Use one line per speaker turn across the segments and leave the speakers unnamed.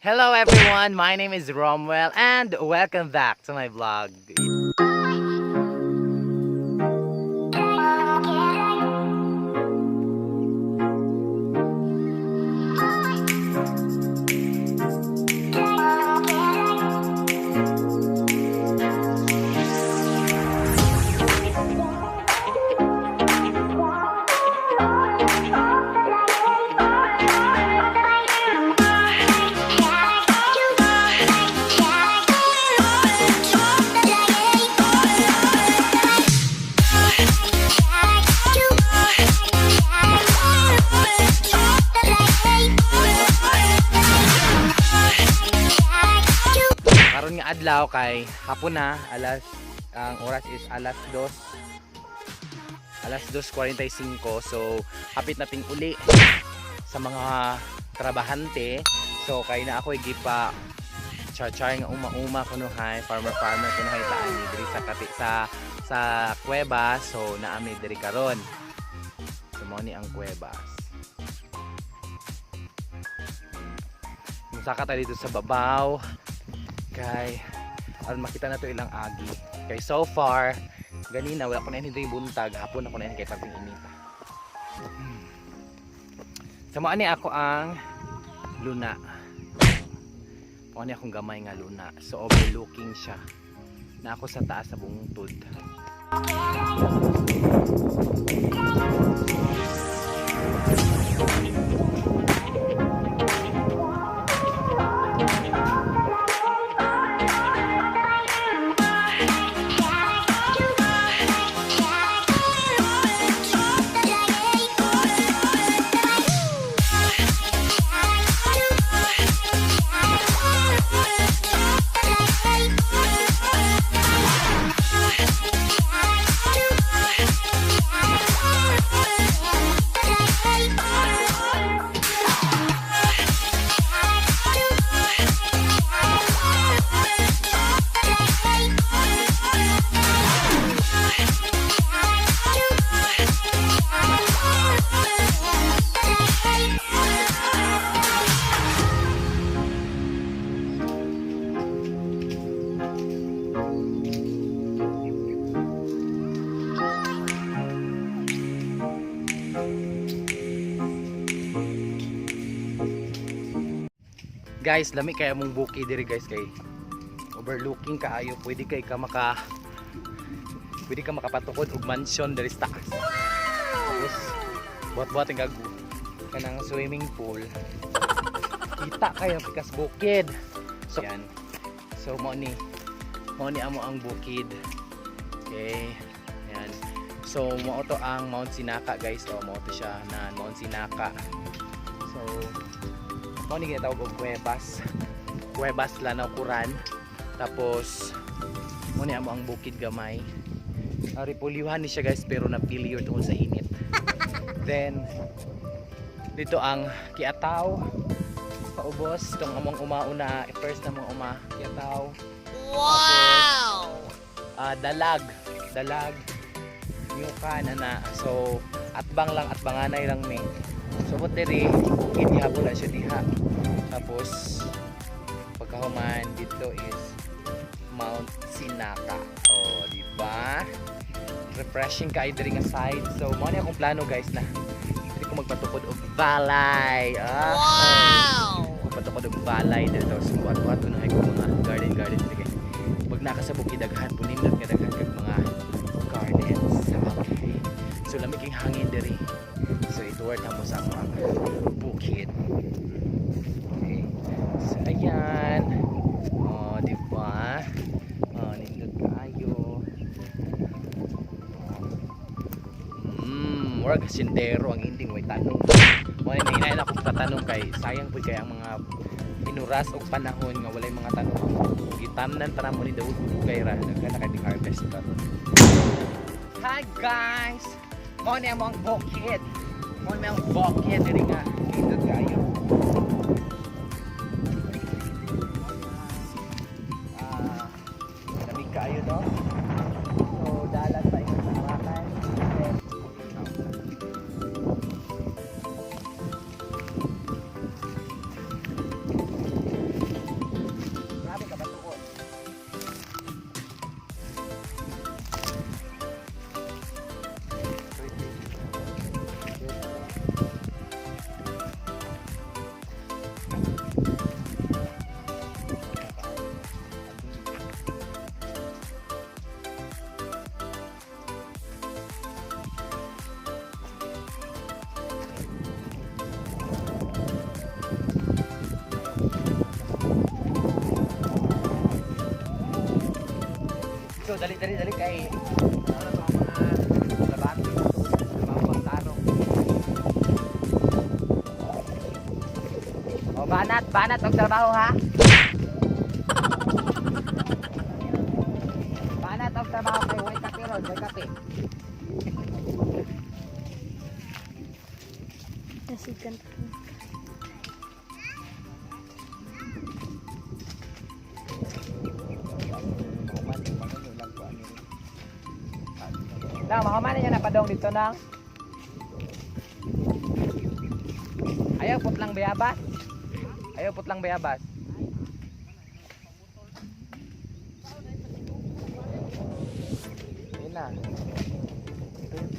Hello everyone, my name is Romwell and welcome back to my vlog. Karon nga adlaw kay hapon na, alas ang oras is alas 2. Alas 2:45. So hapit na ting uli sa mga trabahante. So kay na ako gipa char-char nga uma-uma kunuhay, farmer-farmer kunuhay taan diri sa kati sa kuweba. So naami diri karon. So mao ni ang kuwebas. Musaka ta dito sa babaw kay aron makita na to ilang agi. Kay so far ganina wala ko na ini buntag, hapon ako na ini kay perting inita. So mao ni ako ang luna. Mao ni akong gamay nga luna. So overlooking siya. Na ako sa taas sa bungtod. Guys, lami kay among bukid diri guys kay overlooking kaayo, pwede ka makapatukod og mansion diri sa taas. Tapos buhat-buhat ang gago kanang swimming pool. Kita kayo pikas bukid. So yan. So mao ni amo ang bukid. Okay. Yan. So mao to ang Mount Sinaka guys. Oh, mao to siya na Mount Sinaka. So mao ni ginatawag og Cuevas. Cuevas Lanao Kuran. Tapos mao ni amo ang bukid gamay. Ripulyuhan ni siya guys pero napiliyor tungod sa init. Then dito ang Kiataw. Paubos itong among umauna, first na mong uma, Kiataw.
Wow!
Dalag, dalag, Nyuka na na. So atbang lang, atbanganay lang mi. So but diri, bukid gihapon na siya diha. Tapos pagkahuman dito is Mount Sinaka. Oh, di ba? Refreshing kaayo diri nga side. So mao ni akong plano guys na diri ko magpatukod og balay. Ah.
Wow!
Magpatukod og balay dito. So buhat-buhat unahay ko mga garden garden diri kay pag naka sa bukid daghan punindot nga daghan kag mga gardens. Okay. So lamig king hangin diri. So ituward na mo sa among bukid. Okay. So ayan. Oh, di ba? Oh, nindot kaayo. Murag sindero ang ending way tanong. Mo ni hinahin ako tatanong kay sayang pud kay ang mga Hinuras og panahon nga walay mga tanom. Gitamnan para mo ni Daud, dugay ra daghan na kay harvest karon. Hi guys! Mao ni among bukid. Mao ni ang bukid diri nga nindot kaayo. Ah, lamig kaayo, no? So dalan pa ingon sa Arakan. Grabe ka batuon. So dali, dali, dali kay ano to, mga labato dito, mga pagtarong. O banat, banat og trabaho ha. Banat og trabaho kay way kape ron, way kape.
Nasigan.
Na, mahuman niya na padong dito nang. Ayaw putlang bayabas. Ayaw putlang bayabas. Ayun na. Ito yun.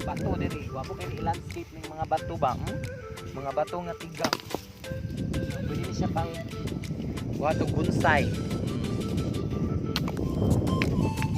Bato diri, gwapo kay i-landscape ng mga bato ba? Hmm? Mga bato nga tigang. Pwede ni siya pang buhat og bonsai.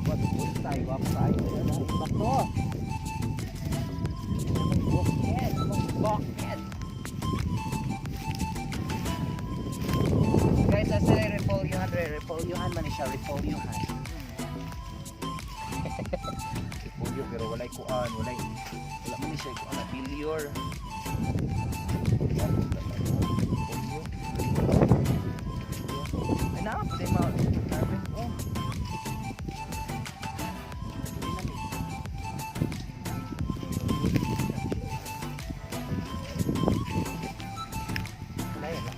Buhat og bonsai, gwapo kaayo ang bato. Bukid, bukid. Guys, asa na repolyuhan, repolyuhan man siya, repolyuhan. Repolyo pero walay kuan, walay wala man ni siya kuan na bilyor. Repolyo. Ay na, pwede ma harvest oh. Pwede na ni. Kaya lang.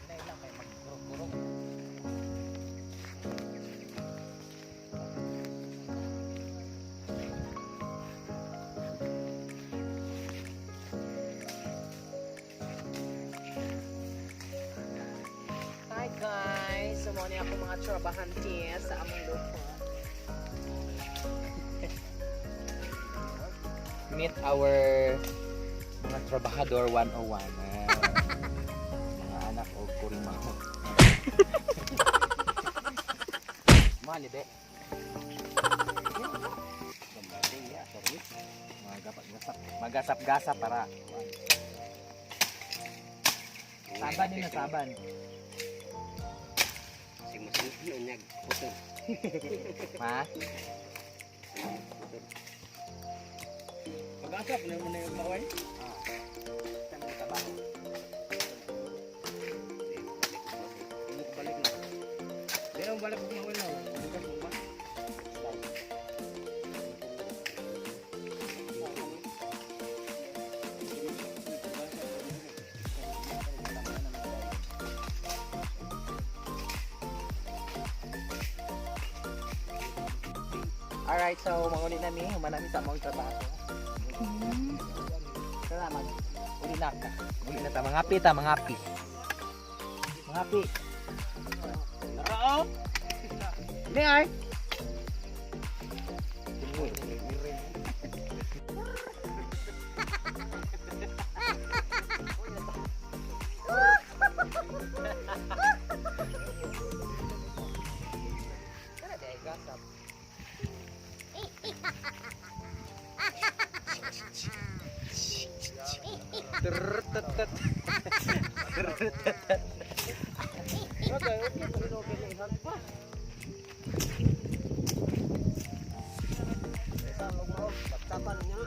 Hinay lang may magkurog-kurog. Hi guys! So mo ako mga trabahante sa among lupa. Meet our mga trabahador 101. Ah, mga anak o kurimaho. Mali be. Magasap-gasap para. Saban din na saban.
Sige, masunod na niya. Putol.
Ma?
Putol.
Pag-asap na mo na yung maway. Ah. Saan mo trabaho?
Balik na.
Di na balik ko maway na. Bukas mo ba? Alright, so manguli na mi, human na mi sa among trabaho. Tara, mag uli na ka. Uli na ta, mangapi ta, mangapi. Mangapi. Narao. Ni ay. Trrrr-tat-tat. Trrrr-tat-tat.
Tapan niya.